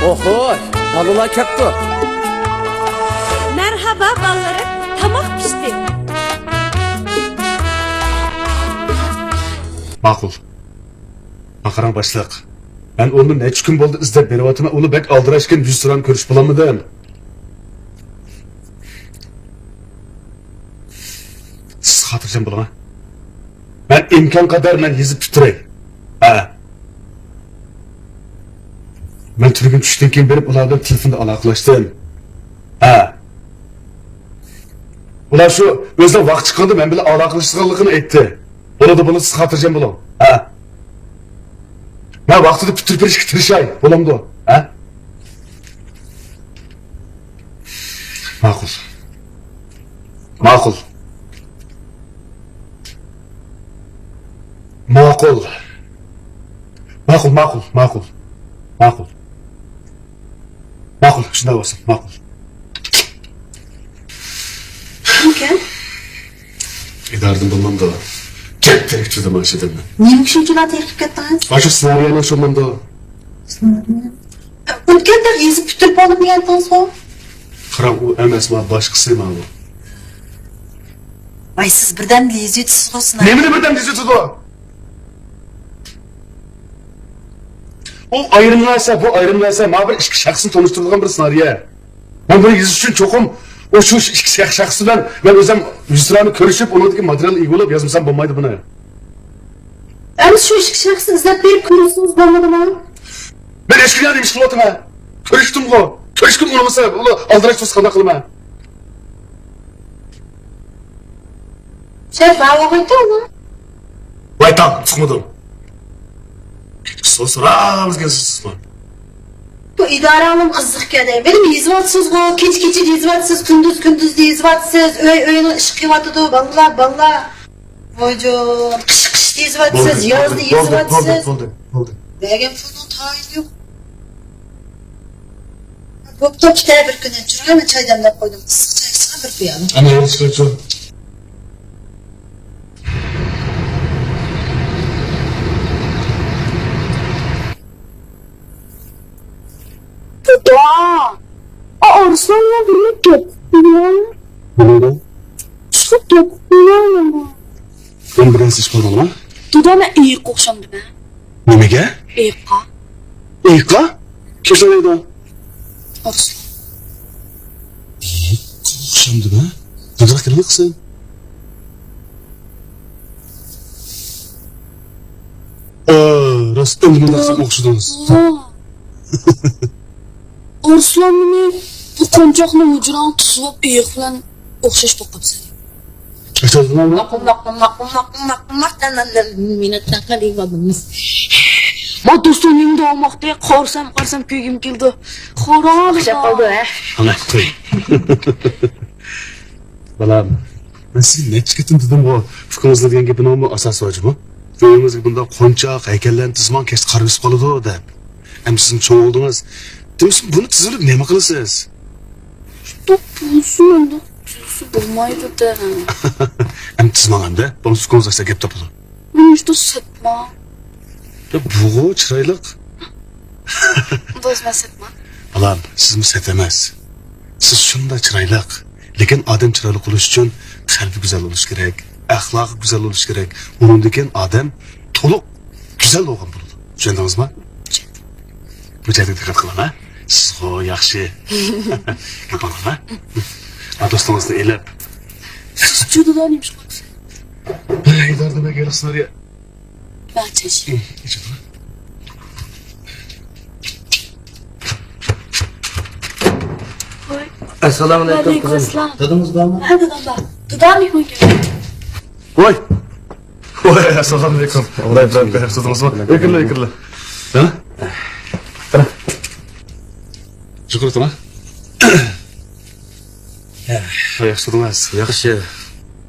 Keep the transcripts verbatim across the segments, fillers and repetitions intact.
ئوھوي، بالىلار كەپتۇ. مەرھابا بالىلىرىم، تاماق پىشتى. ماقۇل. ماقاراڭ باشلىق. مەن ئۇنى نەچچە كۈن بولدى ئىزدەپ بېرىۋاتىمەن. ئۇنى بەك ئالدىراشكەن، يۈزتۇرانە كۆرۈشۈپ بولالمىدىم. سىز خاتىرجەم بولۇڭ، ھە. مەن ئىمكان قەدەر مەن يېزىپ پۈتتۈرەي. ھە. مەن تۈنۈگۈن چۈشتىن كېيىن بېرىپ ئۇلار بىلەن تېلېفوندا ئالاقىلەشتىم. ھە. ئۇلار شۇ ئۆزىنىڭ ۋاقتى چىققاندا مەن بىلەن ئالاقىلىشىدىغانلىقىنى ئېيتتى. بولىدۇ، بولىدۇ، سىز خاتىرجەم بولۇڭ. ھە. مەن ۋاقتىدا پۈتتۈرۈپ بېرىشكە تىرىشاي. بولامدۇ؟ ھە؟ ماقۇل. ماقۇل. ماقۇل. ماقۇل، ماقۇل، ماقۇل. ماقۇل. ماقۇل، شۇنداق بولسۇن، ماقۇل. كىمكەن؟ ئىدارىدىن بولمامدۇ؟ كەپتەرلىك تۇردۇم ئاشۇ دەمنى. نېمە ئۈچۈن شۇنداق تېرىقىپ كەتتىڭىز؟ ئاشۇ سېنارىيەنى ئوخشىمامدۇ؟ سېنارىيە؟ ئۆتكەندە يېزىپ پۈتتۈرۈپ بولدۇم دېگەنتىڭىزغۇ؟ قاراڭ، ئۇ ئەمەس، ما باشقىسى ماۋۇ. ۋاي، سىز بىردەمدە يېزىۋېتىسىزغۇ سېنارىيە. نېمىنى بىردەمدە يېزىۋېتىدۇ؟ ئۇ ئايرىم نەرسە، بۇ ئايرىم نەرسە. مانا بىر ئىككى شەخسنى تونۇشتۇرىدىغان بىر سېنارىيە. مەن بۇنى يېزىش ئۈچۈن چوقۇم ئۇ شۇ ئىككى شەخ-، شەخس بىلەن مەن ئۆزۈم يۈزتۇرانە كۆرۈشۈپ، ئۇنىڭدىكى ماتېرىيالنى ئىگە بولۇپ يازمىسام بولمايدۇ بۇنى. ئەمىسە شۇ ئىككى شەخسنى ئىزدەپ بېرىپ كۆرسىڭىز بولمىدىمۇ؟ مەن ھېچكىمگە نېمە ئىش قىلىۋاتىمەن؟ كۆرۈشتۈمغۇ. كۆرۈشكىن ئۇنىمىسا، ئۇلار ئالدىراش تۇرسا قانداق قىلىمەن؟ شەرت بار بولغانتى ئۇنىڭ. ۋاي تاڭ، ئۇقمىدىم. سو-، سوراپ كەلسىز سىزمۇ. بۇ ئىدارەڭلارمۇ قىزىق ئىكەن. مېنىمۇ يېزىۋاتىسىزغۇ، كېچە-كېچە يېزىۋاتىسىز، كۈندۈز-كۈندۈز يېزىۋاتىسىز، ئۆي-ئۆينىڭ ئىشى قىلىۋاتىدۇ، بالىلار، بالىلار. ۋايجان، قىش-قىش يېزىۋاتىسىز، بولدى، يازدا بولدى، يېزىۋاتىسىز. بولدى، بولدى، بولدى. بەرگەن پۇلنىڭ تايىنى يوق. بوپتۇ، كېتە بىر كۈنى. چىرايلىق چاي دەملەپ قويدۇم. ئىسسىق چاي ئىچسىڭىز بىر پىيالە. ئەنە يېرى چىقىۋېتىۋېتىڭ. دادا! ئا، ئارسلان بىلەن بىرگە كەتتى. نېمە؟ چىقىپ كەتتى. نېمە بىلەن سىز قالدىڭما؟ دادا، مەن ئېيىققا ئوخشامدىمەن؟ نېمىگە؟ ئېيىققا. ئېيىققا؟ كىم ساڭا دەيدۇ؟ ئارسلان. ئېيىققا ئوخشامدىمەن؟ قانداق گەپ قىلىسەن؟ ئا، راست، ئەمدى مۇنداق قىلسام ئوخشىدىڭىز. ۋا. ئارسلان مېنى بۇ قونچاقنى ھۇجراڭ تۇزۇپ ئېيىق بىلەن ئوخشاش بولۇپ قاپسەن. ئەسلىدىن قۇملۇق، قۇملۇق، قۇملۇق، قۇملۇق، قۇملۇق، قۇملۇق، قۇملۇق، مېنى تەقە دەيۋاتىمىز. ما دوستۇم نېمە داۋاماقتى؟ قارىسام، قارىسام كۆرگۈم كېلىدۇ. قارا ئوخشاپ قالدى، ھە؟ ئانا، قوي. بالام، مەن سىزگە نەچچە قېتىم دېدىمغۇ، ئۇكىڭىزنىڭ دېگەن گېپىنىڭمۇ ئاساسى بار جۇمۇ. ئۆيىڭىزگە بۇنداق قونچاق، ھەيكەللەرنى تىزماڭ، كەچتە قار بېسىپ قالىدۇ، دەپ. ئەمدى سىزمۇ چوڭ بولدىڭىز. دېمىسىمۇ بۇنى تىزىۋېلىپ نېمە قىلىسىز؟ شۇنداق بولسۇن، ئۇنداق تۈزسە بولمايدۇ-دە. ئەمدى تىزماڭ ئەمدى، بولمىسا ئۇكىڭىز ئاشتا گەپ تاپىدۇ. مەن ھېچنېمە سەتمەن. يا، بۇغۇ چىرايلىق. بولسا مەن سەتمەن. بالام، سىزمۇ سەت ئەمەس. سىز شۇنداق چىرايلىق. لېكىن ئادەم چىرايلىق بولۇش ئۈچۈن قەلبى گۈزەل بولۇشى كېرەك، ئەخلاقى گۈزەل بولۇشى كېرەك. ئۇنىڭدىن كېيىن ئادەم تولۇق گۈزەل بولغان بولىدۇ. چۈشەندىڭىزمۇ؟ بۇ جەھەتكە دىققەت قىلىڭ، ھە؟ سىزغۇ ياخشى. گەپ قىلىڭ، ھە؟ ھە، دوستىڭىزنى ئېلىپ. سىز جۇدىدا نېمە ئىش قىلىسىز؟ ئىدارىدە بەك ھېلىقى سېنارىيە. بەچەش. ئەسسالامۇ ئەلەيكۇم، قىزىم. ئەسسالام. دادىڭىز بارمۇ؟ ھە، دادام بار. دادام مېھمان كەلدى. ۋاي. ۋاي، ئەسسالامۇ ئەلەيكۇم. ۋاي، بىر ياخشى تۇردىڭىزمۇ؟ ئۆكۈرلە، ئۆكۈرلە. ھە؟ يۇقىرى تۇرۇڭ. ھە، ياخشى تۇردىڭىز. ياخشى.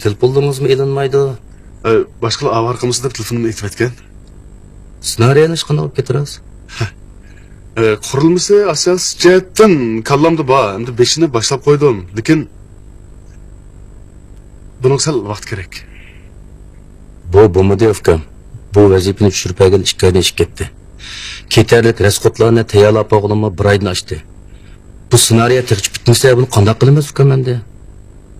تېلېفونلىرىڭىزمۇ ئېلىنمايدۇ. ئە، باشقىلار ئاۋارە قىلمىسۇن دەپ تېلېفونۇمنى ئېتىۋەتكەن. سېنارىيەنى ئىشقا قانداق ئېلىپ كېتىۋاتىسىز؟ ھە. ئە، قۇرۇلمىسى ئاساسىي جەھەتتىن كاللامدا بار. ئەمدى بېشىنى باشلاپ قويدۇم. لېكىن بۇنىڭغا سەل ۋاقىت كېرەك. بۇ بولمىدى، ئۇكام. بۇ ۋەزىپىنى چۈشۈرۈپ بەرگىلى ئىككى ئايدىن ئېشىپ كەتتى. كېتەرلىك رەسخوتلارنى تەييارلاپ بولغىلىمۇ بىر ئايدىن ئاشتى. بۇ سېنارىيە تېخىچە پۈتمىسە، بۇنى قانداق قىلىمىز، ئۇكام ئەمدى؟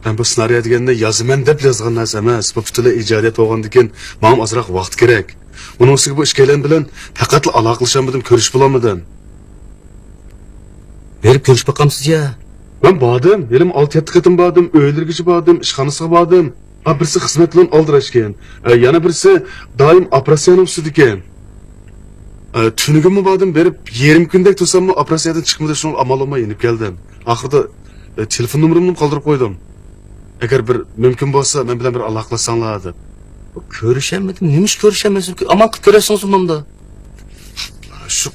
مەن بۇ سېنارىيە دېگەننى يازىمەن دەپ يازغان نەرسە ئەمەس. بۇ پۈتۈنلەي ئىجادىيەت بولغاندىكىن، ماڭا ئازراق ۋاقىت كېرەك. ئۇنىڭ ئۈستىگە بۇ ئىككىيلەن بىلەن پەقەتلا ئالاقىلىشالمىدىم، كۆرۈشۈپ بولالمىدىم. بېرىپ كۆرۈشۈپ باقامسىز يا؟ مەن باردىم، ھېلىمۇ ئالتە-يەتتە قېتىم باردىم، ئۆيلىرىگىچە باردىم، ئىشخانىسىغا باردىم. ئا، بىرسى خىزمەت بىلەن ئالدىراش ئىكەن. ئە، يەنە بىرسى دائىم ئوپېراتسىيەنىڭ ئۈستىدىكەن. ئە، تۈنۈگۈنمۇ باردىم، بېرىپ يېرىم كۈندەك تۇرساممۇ ئوپېراتسىيەدىن چىقمىدى، شۇڭا ئامال بولماي يېنىپ كەلدىم. ئاخىرىدا، ئە، تېلېفون نومۇرۇمنىمۇ قالدۇرۇپ قويدۇم. ئەگەر بىر مۇمكىن بولسا، مەن بىلەن بىر ئالاقىلەشسەڭلار دەپ. كۆرۈشەلمىدىم. نېمە ئىش كۆرۈشەلمەيسىز؟ ئامال قىلىپ كۆرەرسىڭىز مۇندا. شۇ،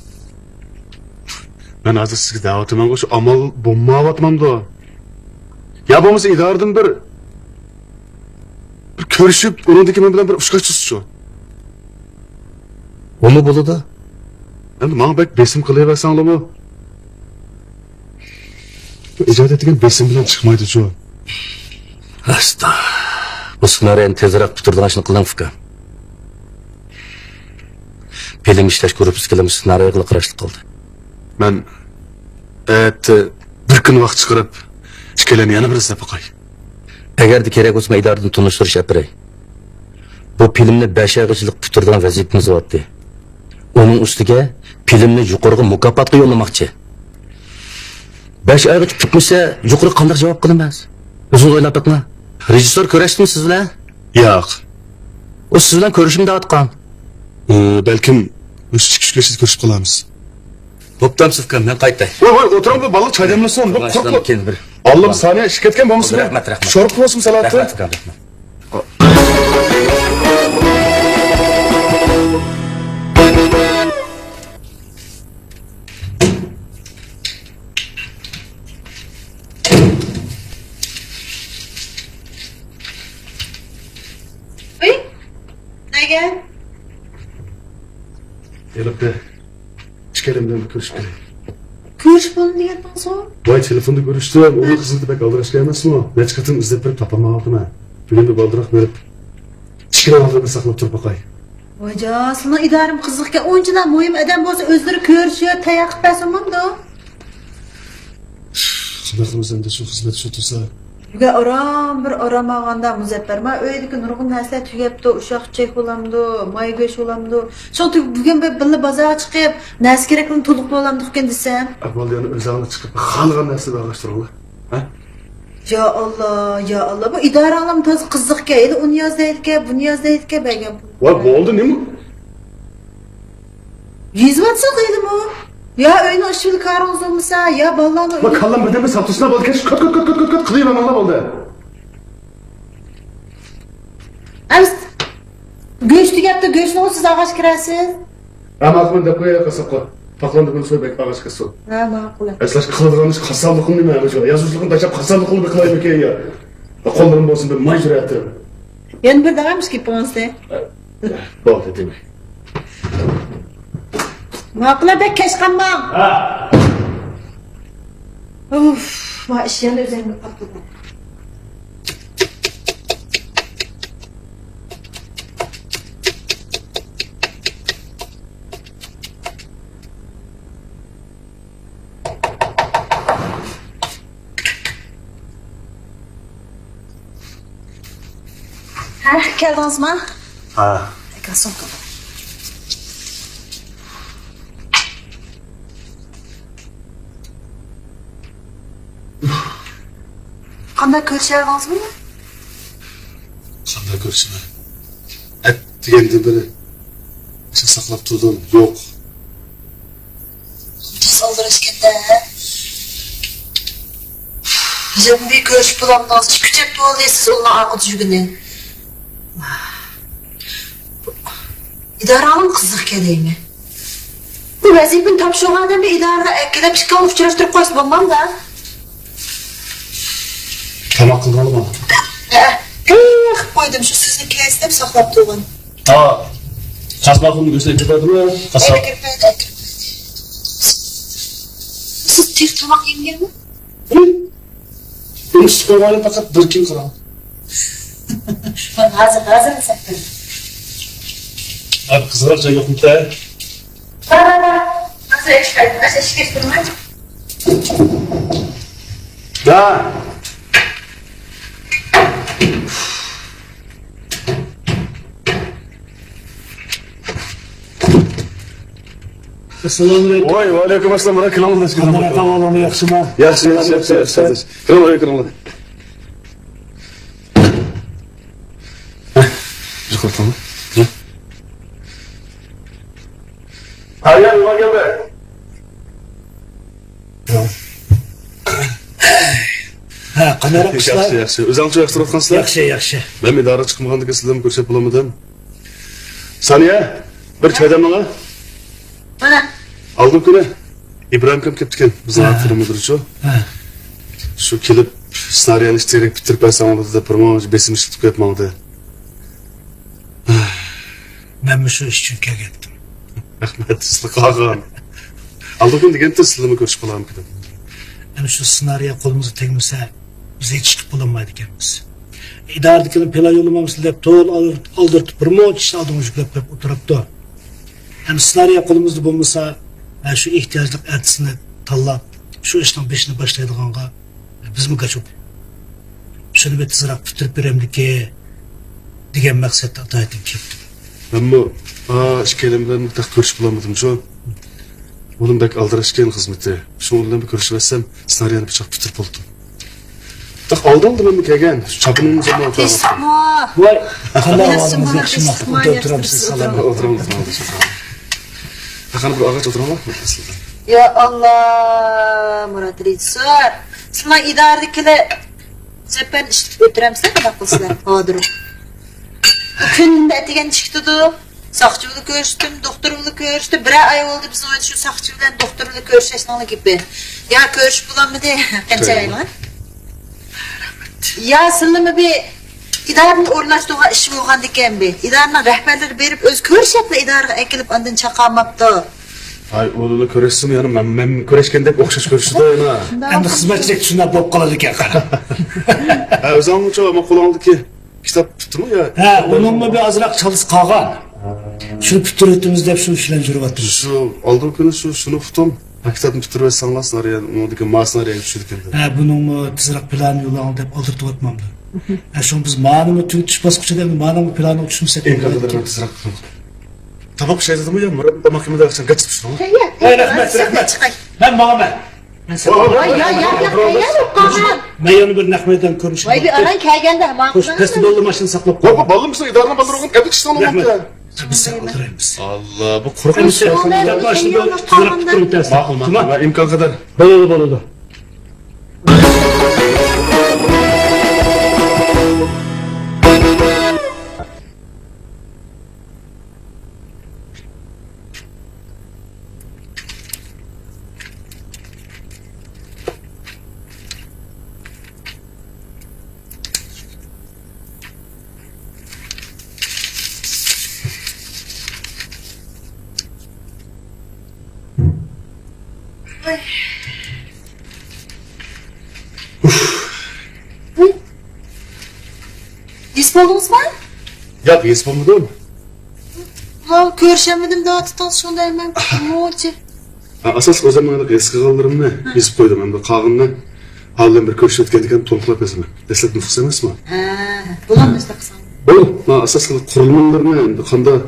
مەن ھازىر سىزگە دەۋاتىمەنغۇ، شۇ ئامال بولمايۋاتمامدۇ؟ يا بولمىسا ئىدارىدىن بىر، بىر كۆرۈشۈپ، ئۇنىڭدىن كېيىن مەن بىلەن بىر ئۇچراشسىزچۇ؟ ئۇمۇ بولىدۇ. ئەمدى ماڭا بەك بېسىم قىلىۋەرسەڭلارمۇ؟ بۇ ئىجادىيەت دېگەن بېسىم بىلەن چىقمايدۇچۇ؟ ئاستا. بۇ سېنارىيەنى تېزرەك پۈتتۈرىدىغان ئىشنى قىلىڭ، ئۇكام. فىلىم ئىشلەش گۇرۇپپىسىگىلا مۇشۇ سېنارىيەگىلا قاراشلىق قىلدى. مەن ئەتە بىر كۈن ۋاقىت چىقىرىپ، ئىككىيلەننى يەنە بىر ئىزدەپ باقاي. ئەگەردە كېرەك بولسا، مەن ئىدارىدىن تونۇشتۇرۇش ئەپ بېرەي. بۇ فىلىمنى بەش ئايغىچىلىك پۈتتۈرىدىغان ۋەزىپىمىز بارتتى. ئۇنىڭ ئۈستىگە فىلىمنى يۇقىرىغا مۇكاپاتقا يوللىماقچى. بەش ئايغىچە پۈتمىسە، يۇقىرىغا قانداق جاۋاب قىلىمىز؟ ئۆزىڭىز ئويلاپ بېقىڭ. رېژىسسور كۆرۈشتىمۇ سىز بىلەن؟ ياق. ئۇ سىز بىلەن كۆرۈشۈم دەۋاتقان. ئى، بەلكىم مۇشۇ ئىككى-ئۈچ كۈن ئىچىدە كۆرۈشۈپ قالارمىز. بوپتۇ، ئۇكام، مەن قايتاي. ۋاي، ۋاي، ئولتۇرۇڭ، بىر بالىلىق چاي دەملىسۇن. بىر قۇرۇق بىر. كېيىن بىر. ئاللىم سانىيە ئىشىپ كەتكەن بولمىسىمۇ؟ رەھمەت، رەھمەت. شورپا بولسىمۇ سالاتتىن؟ رەھمەت، ئۇكام، رەھمەت. ۋەي، نەگە؟ ھېلىقى ئىككىيلەن بىلەن بىر كۆرۈشۈپ كېلەي. كۆرۈشۈپ بولدى دېگەن بولسا؟ ۋاي، تېلېفوندا كۆرۈشتۈم. ئۇنىڭ خىزمىتى بەك ئالدىراش ئىكەن ئەمەسمۇ؟ نەچچە قېتىم ئىزدەپ بېرىپ تاپالمايۋاتىمەن. بۈگۈن بىر بالدۇراق بېرىپ، ئىككىنىڭ ئالدىدا بىر ساقلاپ تۇرۇپ باقاي. ۋايجان، سېنىڭ ئىدارەڭ قىزىق ئىكەن. ئۇنچىلا مۇھىم ئادەم بولسا ئۆزلىرى كۆرۈشۈپ، تەييار قىلىپ بەرسە بولمامدۇ؟ قانداق قىلىمىز ئەمدى، شۇ خىزمەت شۇ تۇرسا؟ بۈگۈن ئاران بىر ئارام ئالغاندا مۇزەپپەر، ما ئۆيدىكى نۇرغۇن نەرسىلەر تۈگەپتۇ، ئۇششاق چېچەك بولامدۇ، ماي گۆش بولامدۇ. شۇڭا تۈ-، بۈگۈن بىر بىللە بازارغا چىقىپ، نەرسە كېرەكلىرىنى تولۇقلىۋالامدۇقكەن دېسەم. ئەھۋال يەنە ئۆزۈڭلار چىقىپ خالىغان نەرسىنى بەرگەچ تۇرۇڭلار. ھە؟ يا ئاللا، يا ئاللا، بۇ ئىدارەڭلارمۇ تازا قىزىقكەن. ھېلى ئۇنى ياز دەيدىكەن، بۇنى ياز دەيدىكەن، بەرگەن پۇل. ۋاي، بولدى، نېمە؟ يېزىۋاتساق ھېلىمۇ. يا ئۆينىڭ ئىشى بىلەن كارىڭىز بولمىسا، يا بالىلارنىڭ ۋاي، ئۆيى. كاللام بىردىنبىر ساپتۇسىنا بولدى، كەش، كات، كات، كات، كات، كات قىلىۋەرمەڭلار بولدى. ئەمىس، گۆش تۈگەپتۇ، گۆشنى سىز ئاغاش كىرەسىز. ھە، ماقۇل، دەپ قوياي قاسساپقا. پاقلاندۇرغان سوي بەك ئاغاش كەتسۇن. ھە، ماقۇل. ئەسلى قىلىدىغان ئىش قاسساپلىقمۇ نېمە؟ يازغۇچىلىقنى تاشلاپ قاسساپلىقنى بىر قىلايمىكىن يا؟ قوللىرىم بولسۇن بىر ماي جۈرئەتتىن. يەنە بىر دەۋەممىش گېپىڭىزنى. بولدى، دېمەي. ماقۇل، بەك كەچ قالماڭ. ھە. ئۇف، ما ئىش يەنە ئۆزۈمگە قاپلىدىم. ھە، كەلدىڭىزما؟ ھە. ئاكا، سومكا. قانداق كۆرۈشەلدىڭىزمۇ؟ قانداق كۆرۈشىمەن؟ ئەتىگەندىن بېرى سىز ساقلاپ تۇردۇم، يوق. تېز ئالدىراشكەندە، ھە؟ بىزنى كۆرۈشۈپ بولامدىڭىز؟ ئىككى ئۈچ ھەپتە بولدى سىز ئۇنىڭ ئارقىدا يۈرگىنى. ئىدارەڭلارمۇ قىزىق ئىكەن دەيمەن. بۇ ۋەزىپىنى تاپشۇرغان ئادەمنى ئىدارىگە ئەكېلىپ ئىككىڭلار ئۇچراشتۇرۇپ قويسا بولمامدۇ؟ تاماق قىلدىڭلارمۇ؟ ھە، تېخى قىلىپ قويدۇم، شۇ سىزنى كەلسە دەپ ساقلاپ تۇرغان. ھا، قاسماقۇمنى گۆشىنى ئەكىرىپ بەردىمۇ؟ قاسساپ. ئەكىرىپ بەردى، ئەكىرىپ بەردى. سىز تېخى تاماق يېمىگەنمۇ؟ ئۇنى سۈت قويغاندا پەقەت بىر كۈن قاراڭ. مەن ھازىر، ھازىر ھېساب بېرىمەن. ھە، قىزغىنراق جاي يوقمىكەن؟ بار، بار، بار. ھازىر ئىشكە، ھازىر ئىشكە تۇرماي. دا. ئەسسالامۇ ئەلەيكۇم. ۋاي، ۋەئەلەيكۇم ئەسسالام. مانا كېلىڭلار، كېلىڭلار. قانداق ئەھۋالىڭلار، ياخشىما؟ ياخشى، ياخشى، ياخشى، ياخشى. كېلىڭلار، كېلىڭلار. ھە، يۇقىرى تۇرۇڭ. ھە. ھە، يا، نېمە كەلدى؟ ھە، قانداق ئىشلار؟ ياخشى، ياخشى. ئۆزۈڭلارچۇ ياخشى تۇرۇۋاتقانسىلەر؟ ياخشى، ياخشى. مەن ئىدارىگە چىقمىغاندىكىن سىلەرنى كۆرۈشۈپ بولالمىدىم. سانىيە، بىر چاي دەم ماڭا. مانا. ئالدىنقى كۈنى ئىبراھىم ئاكام كەپتىكەن، بىزنىڭ ھە. ئاپتور مۇدىرچۇ. ھە. شۇ كېلىپ، سېنارىيەنى تېزرەك پۈتتۈرۈپ بەرسەڭ بولىدۇ دەپ، بىر مۇنچە بېسىم ئىشلىتىپ قويۇپ ماڭدى. مەنمۇ شۇ ئىش ئۈچۈن كەلگەنتىم. رەھمەت سىزگە قالغان. ئالدىنقى كۈنى دېگەنتى سىلەرنى كۆرۈشۈپ قالامىكىن دەپ. ئەنە شۇ سېنارىيە قولىمىزغا تەگمىسە، بىز ھېچ ئىش قىلىپ بولالمايدىكەنمىز. ئىدارىدىكىلەر پىلان يوللىمامسىلەر دەپ، تولا ئالدىرىتىپ، بىر مۇنچە ئىشنى ئالدىمىزغا يۈكلەپ قويۇپ ئولتۇرۇپتۇ. ئەمدى سېنارىيە قولىمىزدا بولمىسا، ھە، شۇ ئېھتىياجلىق ئەتىسىنى تاللاپ، شۇ ئىشنىڭ بېشىنى باشلايدىغانغا بىزمۇ گاچ ئۇردۇق. شۇنى بىر تېزراق پۈتتۈرۈپ بېرەمدىكى دېگەن مەقسەتتە ئاتايىتىم كەپتىم. مەنمۇ، ئا، ئىككىيلەن بىلەن تېخى كۆرۈشۈپ بولالمىدىمچۇ. ئۇلۇم بەك ئالدىراشكەن خىزمىتى. شۇنىڭ بىلەن بىر كۆرۈشۈۋەتسەم، سېنارىيەنى بىر چاق پۈتتۈرۈپ بولدۇم. تېخى ئالدى-ئالدى مەنمۇ كەلگەن. شۇ چاپىنىمنى يەپ ئولتۇرۇۋاتىمەن. ۋاي، قانداق ئەھۋالىڭىز، ياخشىمۇ؟ ئولتۇرۇپ تۇرامسىز، سالام. ئولتۇرۇڭ، ئولتۇرۇڭ، ئولتۇرۇڭ. قېنى بىر ئاغاچ ئولتۇرۇڭلار. يا ئاللا، مۇرات رېژىسسور. سىلەر ئىدارىدىكىلەر زەپەرنى ئىشلىتىپ ئۆتۈرەمسىلەر، قانداق قىلىسىلەر؟ ھازىر. كۈندە ئەتىگەن چىقتىدۇ. ساقچى بىلەن كۆرۈشتۈم، دوختۇر بىلەن كۆرۈشتۈم. بىرەر ئاي بولدى بىزنىڭ ئۆيدە شۇ ساقچى بىلەن دوختۇر بىلەن كۆرۈشۈشنىڭ گېپى. يا كۆرۈشۈپ بولالمىدى. قانچە ئايلار؟ يا سىلىمۇ بىر ئىدارىنى ئورۇنلاشتۇرغان ئىش بولغاندىكەن بۇ. ئىدارىنىڭ رەھبەرلىرى بېرىپ ئۆزى كۆرۈشۈپلا ئىدارىگە ئەكېلىپ ئاندىن چاقالماپتۇ. ھاي، ئۇلىلا كۆرۈشسىمۇ يەنە مەن، مەن كۆرۈشكەندەك ئوخشاش كۆرۈشىدۇ يەنە. ئەمدى خىزمەتچىلىك شۇنداق بولۇپ قالىدىكەن قارا. ھە، ئۆزۈڭچۇ، ئەمما قولۇڭدىكى كىتاب پۈتتىمۇ يا؟ ھە، ئۇنىڭمۇ بىر ئازراق چالىسى قالغان. شۇنى پۈتتۈرۈۋېتىمىز دەپ شۇ ئىش بىلەن يۈرۈۋاتىمىز. شۇ ئالدىنقى كۈنى شۇ، شۇنى ئۇقتۇم. ھە، كىتابنى پۈتتۈرۈۋەتسەڭلار، سېنارىيە، ئۇنىڭدىكى ما سېنارىيەگە چۈشىدىكەن دەپ. ھە، بۇنىڭمۇ تېزراق پىلانىنى يوللاڭ دەپ ئالدىرىتىۋاتمامدۇ؟ ھە، شۇڭا بىز مانىمۇ تۈگىتىش باسقۇچىدا، ئەمدى مانىڭمۇ پىلانىغا چۈشمىسەك ئىمكان قەدەر بولمايدىكەن. تېزراق قىلىڭ. تاماق پىشاي دېدىمۇ يا، مۇرات تاماق يېمىدى ئاخشام، كەچ پىشتىڭ. ھەي، ھەي، رەھمەت، رەھمەت. مەن ماڭىمەن. ۋاي، يا، يا، يا، قەيەرگە قالغان؟ مەن يەنە بىر نەق مەيدان كۆرۈنۈشۈم بار. ۋاي، بىر ئاراڭ كەلگەندە، ماڭ. خوش، پەستە بالىلار ماشىنىنى ساقلاپ قوي. بابا، بالىلار مۇشۇ ئىدارىنىڭ بالىلىرى بولغان ئەبىد ئىشتىن رەھمەت. بىز سەن ئولتۇرايمىز. ئاللا، بۇ قۇرۇق ئەمىسە، گەپ باشلىدى، تۇرۇپ تەرسىز. ماقۇل، ماقۇل، تامام. ئىمكان قەدەر. بولىدۇ، بولىدۇ. ھېس بولدىڭىزمۇ؟ ياق، ھېس بولمىدىم. ھا، كۆرۈشەلمىدىم دەۋاتىدىڭىز، شۇندايمەن. نېمە ئۈچۈن؟ ھا، ئاساسلىق ئۆزۈمنىڭ ھېس قىلغانلىرىمنى يېزىپ قويدۇم. ئەمدى قالغىنىنى ھالدىن بىر كۆرۈشۈۋەتكەندىكىن تولۇقلاپ يازىمەن. دەسلەپ نۇسخىسى ئەمەسمۇ؟ ھە، بولامدۇ شۇنداق قىلساڭ؟ بولىدۇ. مانا ئاساسلىق قۇرۇلمىلىرىنى، ئەمدى قانداق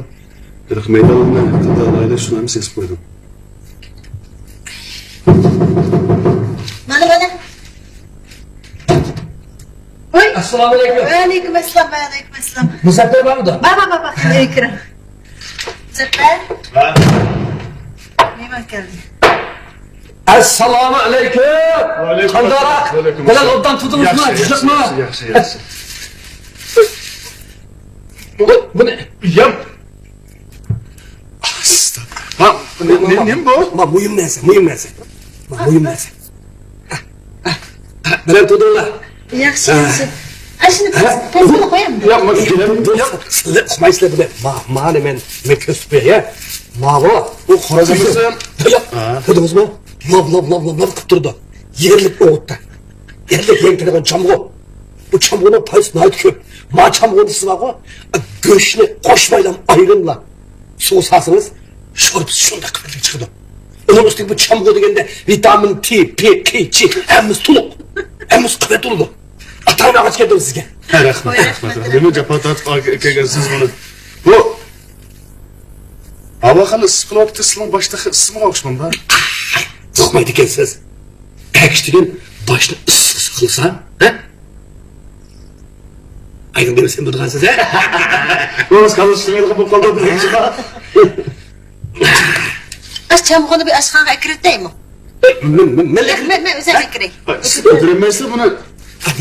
ھېلىقى مەيدانلارنى قانداق ئالايلى، شۇنى ھەممىسىنى يېزىپ قويدۇم. مانا، مانا. ۋاي. ئەسسالامۇ ئەلەيكۇم. ۋەئەلەيكۇم ئەسسالام، ۋەئەلەيكۇم ئەسسالام. مۇزەپپەر بارمىدۇ؟ بار، بار، بار، بار. كىرىڭ. مۇزەپپەر. ھە. مېھمان كەلدى. ئەسسالامۇ ئەلەيكۇم. ۋەئەلەيكۇم قانداق؟ ۋەئەلەيكۇم بىلەل ئەسسالام. ئوبدان تۇردىڭىزمۇ؟ ياخشى، ياخشى، تىنچلىقمۇ؟ ياخشى، ياخشى. بۇ، بۇنى. ياق. ھە، نېمە، نېمە بۇ؟ ما، مۇھىم نەرسە، مۇھىم نەرسە. ما، مۇھىم نەرسە. بىلەن تۇردۇڭلار. ياخشى، ياخشى. ئاشۇنى پەس، پەس قىلىپ قويامدۇ؟ ياق، ما، ياق. سىلەر ئۇقمايسىلەر بۇنى. ما، مانى مەن، مەن كۆرسىتىپ بېرەي، ھە. ماۋۇ. ئۇ خوراز ئەمەسمۇ؟ ياق. ھە. كۆردىڭىزمۇ؟ لاپ، لاپ، لاپ، لاپ، لاپ قىلىپ تۇرىدۇ. يەرلىك ئوغۇتتا. يەرلىك يەڭ كېلىدىغان چامغۇر. بۇ چامغۇرنىڭ پايدىسى ناھايىتى كۆپ. ما چامغۇرنى سىز بارغۇ، گۆشنى قوشمايلا ئايرىملا سۇغا سالسىڭىز، شورپىسى شۇنداق قىممەتلىك چىقىدۇ. ئۇنىڭ ئۈستىگە بۇ چامغۇر دېگەندە ۋىتامىن تى، پې، كې، چې، ھەممىسى تولۇق. ھەممىسى قىممەت بولىدۇ. ئاتا ئاينى ئاغاچ كەلدىم سىزگە. ھە، رەھمەت، رەھمەت، رەھمەت. نېمە جاپا تارتىپ كەلگەنسىز بۇنى؟ بۇ ھاۋا خېلى ئىسسىق بولۇۋاتىپتۇ، سىزنىڭ باشتا ئىسسىمىغان ئوخشىمامدا؟ ئۇقمايدىكەنسىز. ئەكىشتىگىن باشنى ئىسسىق قىلسا، ھە؟ ئايدىڭ دېمىسەم بولىدىغانسىز، ھە؟ بولماس، كاللىسى ئىشلىمەيدىغان بولۇپ قالدى بىزنىڭ. ئاش چامغۇرنى بىر ئاشخانىغا ئەكىرىۋېتەيمۇ؟ مەن، مەن، مەن، مەن، مەن ئۆزۈم ئەكىرەي. سىز ئۆلتۈرەلمەيسىز بۇنى.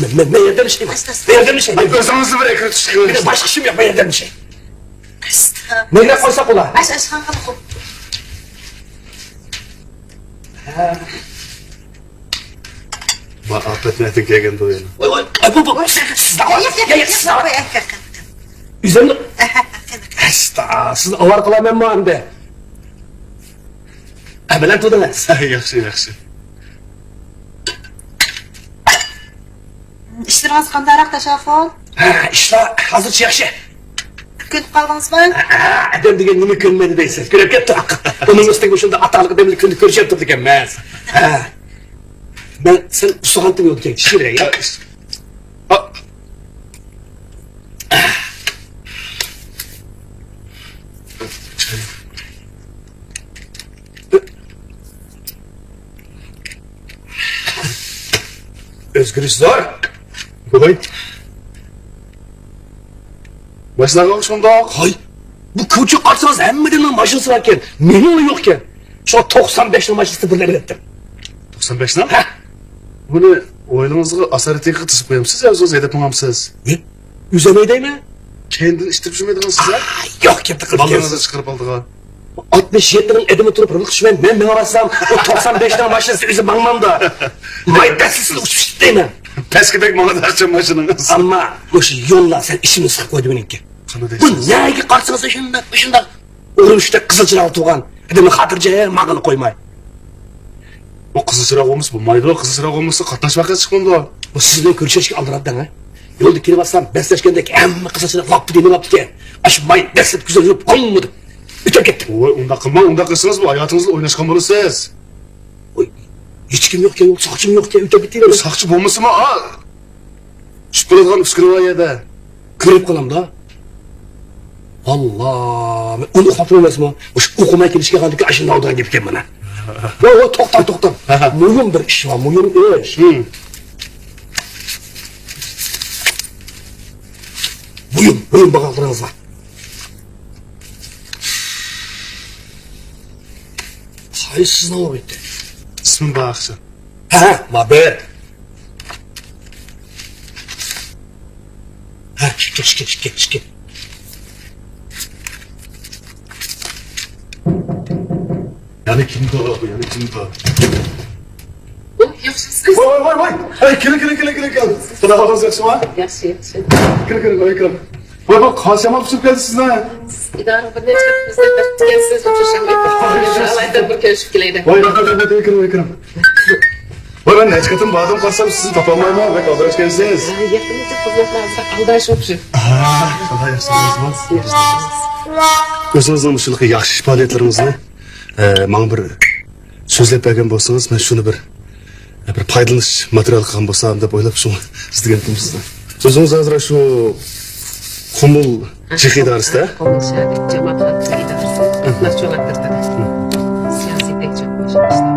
مەن، مەن، مەن ياردەملىشەيمەن. ئاستا، ئاستا. مەن ياردەملىشەيمەن. ئۆزىڭىزنى بىر ئەكىرىۋېتىش قىلىڭ. باشقا ئىشىم يوق، مەن ياردەملىشەي. ئاستا. نېمىلەپ قويساق بولا؟ ئاش، ئاشخانىغا قوي. ھە. ۋاي، ئاپەت نەدىن كەلگەندۇ يەنە؟ ۋاي، ۋاي، ئاي، بۇ، بۇ، سىز، سىز، سىز، ياق، ياق، ياق، سىز، ياق، ياق، ياق، ياق. ئۆزۈمنى، ئەستا، سىزنى ئاۋارە قىلارمەنمۇ ئەمدى؟ ئەمەلەن تۇردىڭىز. ياخشى، ياخشى. ئىشلىرىڭىز قانداقراق، تاشاخۇن؟ ھە، ئىشلار ھازىرچە ياخشى. كۆنۈپ قالدىڭىزمۇ؟ ھە، ئادەم دېگەن نېمە كۆنمەيدۇ دەيسىز. كۆنۈپ كەتتۇق. ئۇنىڭ ئۈستىگە مۇشۇنداق ئاتالىق ئادەمنى كۈندە كۆرۈشۈپ تۇرىدىكەنمىز. ھە. مەن سەل ئۇسسىغانتىم يولدا كەلگەن. چىشىۋېرەي. ئۆزگىرىش زور. ۋاي. ماشىناغا شۇنداق. ھاي، بۇ كوچىغا قارىسىڭىز ھەممىدىننىڭ ماشىنىسى باركەن. مېنىڭلا يوقكەن. شۇڭا توقسان بەشنىڭ ماشىنىسىنى بىرلەپ ئەۋەتتىم. توقسان بەشنىڭ؟ ھە. بۇنى ھويلىڭىزغا ئاسارىتىگە تىزىپ قويامسىز يا ئۆزىڭىز ھەيدەپ ماڭامسىز؟ نېمە؟ ئۆزۈم ھەيدەيمەن. كەينىدىن ئىتتىرىپ جۈرمەيدىغانسىز ھە؟ ئاھ، يوق، كەپتە قىلىپ بالىلىرىڭىزنى چىقىرىپ ئالىدىغان. ئاتمىش يەتتىنىڭ ئېدىمى تۇرۇپ رېمونت قىلىشمەن، مەن مېڭىۋاتسام، ئۇ توقسان بەشنىڭ ماشىنىسى ئۆزى ماڭمامدۇ؟ ماي دەسسىسىلا ئۇچۇپ چىقتى دەيمەن. پەسكىدەك ماڭىدۇ ئارچا ماشىنىڭىز. ئەمما مۇشۇ يوللار سەل ئىچىمنى سىقىپ قويدى مېنىڭكى. قانداق بۇ دەيسىز؟ نەگە قارىسىڭىز شۇنداق، شۇنداق ئۇرۇشتا قىزىل چىراغ تۇرغان ئادەمنى خاتىرجەم ماڭغىلى قويماي. ئۇ قىزىل چىراغ بولمىسا بولمايدۇ، قىزىل چىراغ بولمىسا قاتناش ۋەقەسى چىقمامدۇ؟ بۇ سىز بىلەن كۆرۈشۈشكە ئالدىراپ دەڭ ھە. يولدا كېلىۋاتسام، بەسلەشكەندەك ھەممە قىزىل چىراغ لاپپىدە يېنىۋاپتىكەن. ئاشۇ ماي دەسلەپ كۆزۈمنى يۇمۇپ قالمىدى. ئۆتۈپ كەتتىم. ۋاي، ئۇنداق قىلماڭ، ئۇنداق قىلسىڭىز بۇ ھاياتىڭىزدا ئويناشقان بولىسىز. ۋاي، ھېچكىم يوقكەن، يول ساقچىمۇ يوقكەن، ئۆتۈپ كېتىۋېرىڭ. ساقچى بولمىسىمۇ، ئا، چۈشۈپ قالىدىغان ئۈسكۈنە بار يەردە. كۆرۈپ قالامدا. ئاللا، مەن ئۇنى ئۇخلاپ تۇرۇۋالمايسىزمۇ؟ مۇشۇ ئۇخلىماي كېلىشكە قالدىكى ئاشۇنداق ئالدىغان گەپكەن مانا. ۋاي، ۋاي، توختاڭ، توختاڭ. مۇھىم بىر ئىش بار، مۇھىم ئىش. ھىم. مۇھىم، مۇھىم باغاقلىرىڭىز بار. قايسى سىزنىڭ ئوغلى؟ ئىسمىم باغاقچى. ھە، ما بىر. ھە، شىككە، شىككە، شىككە، شىككە. يەنە كىمدۇ، يەنە كىمدۇ؟ ياخشىمسىز؟ ۋاي، ۋاي، ۋاي، ۋاي. ھەي، كېلىڭ، كېلىڭ، كېلىڭ، كېلىڭ، كېلىڭ. خۇدا خالىسا ياخشىمۇ؟ ياخشى، ياخشى. كىرىڭ، كىرىڭ، كىرىڭ. ۋاي، ۋاي، قانچە يامان قىسىپ كەلدى سىزنى. ئىدارىغا بىر نەچچە قېتىم بىزنى بېقىپ كەلسىز، ئۇچرىشالماي قالدۇق. ئالايدا بىر كۆرۈشۈپ كېلەيلى. ۋاي، رەھمەت، رەھمەت، كىرىڭ، كىرىڭ. ۋاي، مەن نەچچە قېتىم باردىم، قارىسام سىزنى تاپالمايمەن، بەك ئالدىراش ئىكەنسىز. ھە، يېقىندىكى خىزمەتلەر ئازراق ئالداش بولۇپ شۇ. ھە، خۇدا ياخشى قىلسۇن. ئۆزىڭىزنىڭ مۇشۇنداق ياخشى پائالىيەتلىرىڭىزنى، ئە، ماڭا بىر سۆزلەپ بەرگەن بولسىڭىز، مەن شۇنى بىر، بىر پايدىلىنىش ماتېرىيالى قىلغان بولسام دەپ ئويلاپ شۇڭا ئىزدىگەنتىم سىزنى. ئۆزىڭىز ھازىر شۇ قۇمۇل جىخ ئىدارىسىدە؟ قۇمۇل شەھەر جامائەت خادىملىرى ئىدارىسى، قاتناشچىلار تەرىپىدىن سىياسىي تەكشۈرۈپ باشلىنىشتا.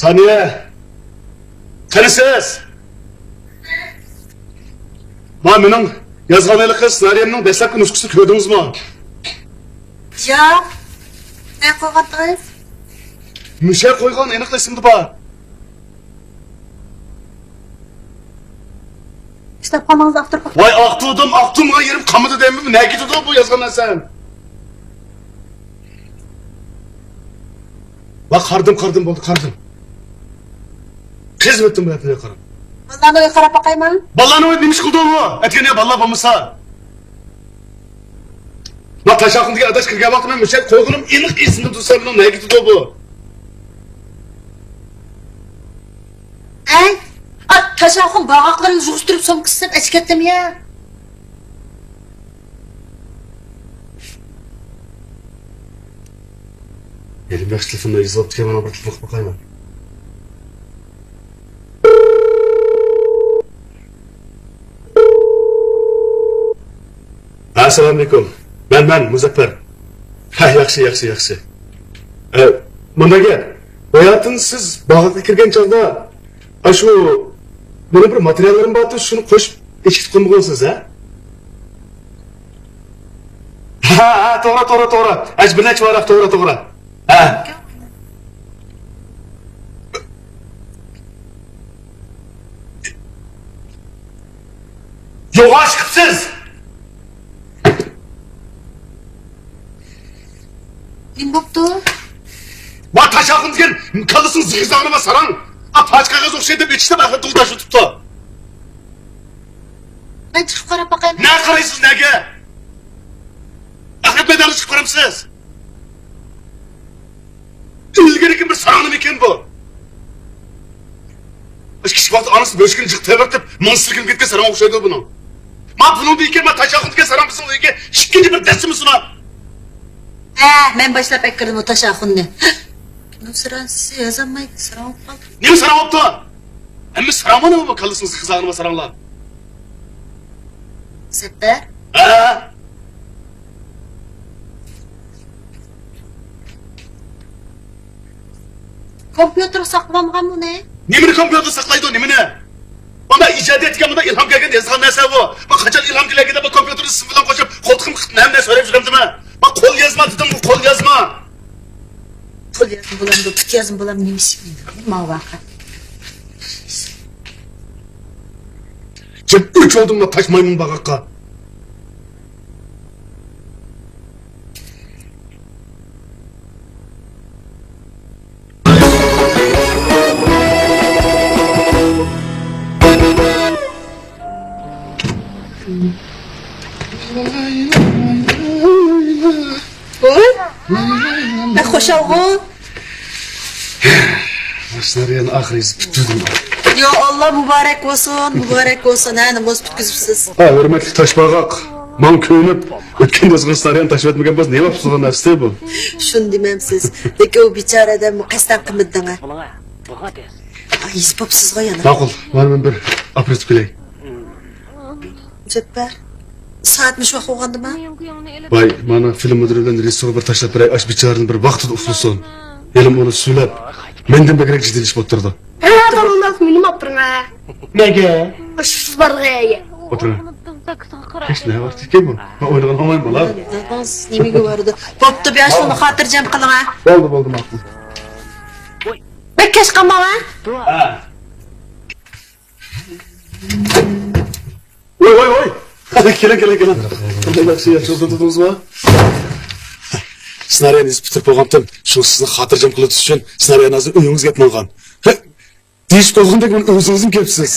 سانىيە، قېنى سىز؟ ما مېنىڭ يازغان ھېلىقى سېنارىيەمنىڭ دەسلەپكى نۇسخىسىنى كۆردىڭىزمۇ؟ ياق. نە قويغانتىڭىز؟ مۇشە قويغان ئېنىق ئېسىمدە بار. كىتابخانىڭىزدا ئاختۇرۇپ باقتىم. ۋاي، ئاقتۇردۇم، ئاقتۇرمىغان يېرىم قالمىدى دەيمەن، نەگە كېتىدۇ بۇ يازغان نەرسەم؟ ۋاي، قارىدىم، قارىدىم، بولدى، قارىدىم. قىز ئۆتتۈم بۇ يەردىن قاراپ. بالىلارنىڭ ئۆيىگە قاراپ باقايمۇ؟ بالىلارنىڭ ئۆيىدە نېمە ئىش قىلىدۇ ئۇ؟ ئەتىگەن يا بالىلار بولمىسا. ما تاشاخۇندىكى ئاداش كىرگەن ۋاقىتتا مەن مۇشەك قويغىنىم ئېنىق ئېسىمدە تۇرسا، مېنىڭ نەگە كېتىدۇ بۇ؟ ئەي، ئا، تاشاخۇن باغاقلىرىنى يىغىشتۇرۇپ سومكىسىنى سېلىپ ئەچىكەتتىم يا. ھېلىمۇ ياخشى تېلېفوندا يېزىۋاپتىكەن، مانا بىر تېلېفون قىلىپ باقايمەن. ئەسسالامۇئەلەيكۇم. مەن، مەن، مۇزەپپەر. ھە، ياخشى، ياخشى، ياخشى. ئە، مۇنداق گەپ. باياتىن سىز باغاققا كىرگەن چاغدا، ئاشۇ، مېنىڭ بىر ماتېرىياللىرىم بارتى، شۇنى قوشۇپ ئېچىتىپ قويمىغانسىز، ھە؟ ھە، ھە، توغرا، توغرا، توغرا. ئەش بىر نەچچە ۋاراق، توغرا، توغرا. ھە. يوغان چىقىپسىز. نېمە بوپتۇ؟ ۋا تاشاخۇن دېگەن كاللىسىنىڭ زىغىزاغىنى ما ساراڭ. ئا، پاچ قەغەز ئوخشايدۇ دەپ ئېچىشتىن ئاخىر تۇغداش ئۇتۇپتۇ. مەن چىقىپ قاراپ باقايمۇ؟ نە قارايسىز نەگە؟ ئەخلەت مەيدانىغا چىقىپ قارامسىز؟ ئىلگىرىكى بىر ساراڭ نېمىكىن بۇ؟ ئىش كىچىك ۋاقىتتا ئانىسى بۆشۈكىنى جىق تەۋرىتىپ، ماڭا سىلكىنىپ كەتكەن ساراڭ ئوخشايدۇ بۇنىڭ. ما بۇنىڭدىن كېيىن ما تاشاخۇن دېگەن ساراڭ بىزنىڭ ئۆيگە ئىككىنچى بىر دەسسىمە سۇنار. ھە، مەن باشلاپ ئەكىردىم ئۇ تاشاخۇننى. نۇسران سىزنى يازالمايدۇ، ساراڭ بولۇپ قالدى. نېمە ساراڭ بوپتۇ؟ ھەممە ساراڭمۇ نېمە بۇ كاللىسىنىڭ زىغىزاغىنى ما ساراڭلار؟ سەپەر؟ ھە؟ كومپيۇتېر ساقلانغان بۇنى. نېمىنى كومپيۇتېر ساقلايدۇ، نېمىنى؟ مانا ئىجادىيەت دېگەن مۇنداق ئىلھام كەلگەندە يېزىلغان نەرسە بۇ. ما قاچان ئىلھام كېلەركىن دەپ ما كومپيۇتېرنى سىم بىلەن قوشۇپ، قولتۇقۇم قىلىپ ھەممە نەرسە سوراپ يۈرەمدىمەن؟ ما قول يازما دېدىمغۇ، قول يازما. قول يازما بولامدۇ، پۇت يازما بولامدۇ، نېمە ئىش بىلىدۇ؟ ماۋۇ ۋاقىت. جىم ئۆچ بولدۇم ما تاش مايمۇن باغاققا. ۋوي، بەك خۇشالغۇ. سىلەر يەنە ئاخىرى يېزىپ پۈتتۈردۈم. يا ئاللا، مۇبارەك بولسۇن، مۇبارەك بولسۇن. ھە، نومۇس پۈتكۈزۈپسىز. ھە، ھۆرمەتلىك تاشباغاق. ماڭا كۆيۈنۈپ، ئۆتكەن يازغان سىنارىيەنى تاشلىۋەتمىگەن بولسا، نېمە بوپتۇ سىزغا نەرسە بۇ؟ شۇنى دېمەمسىز. لېكىن ئۇ بىچارە ئادەممۇ قەستەن قىلمىدى دەڭە. ئاي، يېزىپ بوپسىزغۇ يەنە. ماقۇل، مانا مەن بىر ئاپىرىپ كېلەي. مۇزەپپەر، سائەت مۇشۇ ۋاقىت بولغاندىما؟ ۋاي، مانا فىلىم مۇدىرى بىلەن رېژىسسورغا بىر تاشلاپ بېرەي، ئاش بىچارىنى بىر ۋاقتىدا ئۇخلىسۇن. ھېلىمۇ ئۇنى سۈيلەپ، مەندىن بەكرەك جىددىيلىشىپ ئولتۇرىدۇ. ھە، توغرا، مېنىمۇ ئاپىرىڭ ھە. نەگە؟ ئاشۇ سىز بارغان يەرگە. ئولتۇرۇڭ. ھېچ نە ۋاقىت ئىكەن بۇ؟ مەن ئوينىغان ئالمايمەن بالا. داداڭ سىز نېمىگە بارىدۇ؟ بوپتۇ، بۇ ياشلارنى خاتىرجەم قىلىڭ ھە. بولدى، بولدى، ماقۇل. بەك كەچ قالماڭ ھە. ھە. ۋوي، ۋوي، ۋوي! كېلىڭ، كېلىڭ، كېلىڭ. قانداق ياخشى، ياخشى ئولتۇردىڭىزمۇ؟ سىنارىيەنى يېزىپ پۈتتۈرۈپ بولغانتىم. شۇ سىزنى خاتىرجەم قىلىۋېتىش ئۈچۈن سىنارىيەنى ھازىر ئۆيىڭىزگە ئېلىپ ماڭغان. ھە، دېيىشىپ قويغۇدەك مانا ئۆزىڭىزمۇ كېلىپسىز.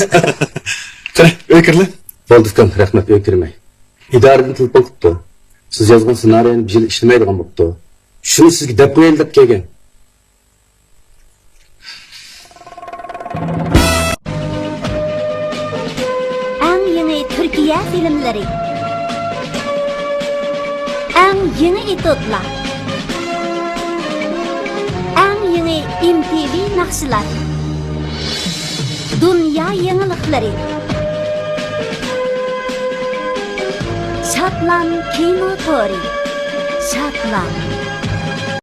قېنى، ئۆيگە كىرىلە. بولدى ئۇكام، رەھمەت، ئۆيگە كىرمەي. ئىدارىدىن تېلېفون قىپتۇ. سىز يازغان سىنارىيەنى بىر يىل ئىشلىمەيدىغان بوپتۇ. شۇنى سىزگە دەپ قويايلى دەپ كەلگەن. ئەڭ يېڭى تۈركىيە فىلىملىرى. ئەڭ يېڭى ئېتيۇدلار. ئەڭ يېڭى ئېم تى ۋى ناخشىلار. دۇنيا يېڭىلىقلىرى. شادلان كىنو تورى. شادلان.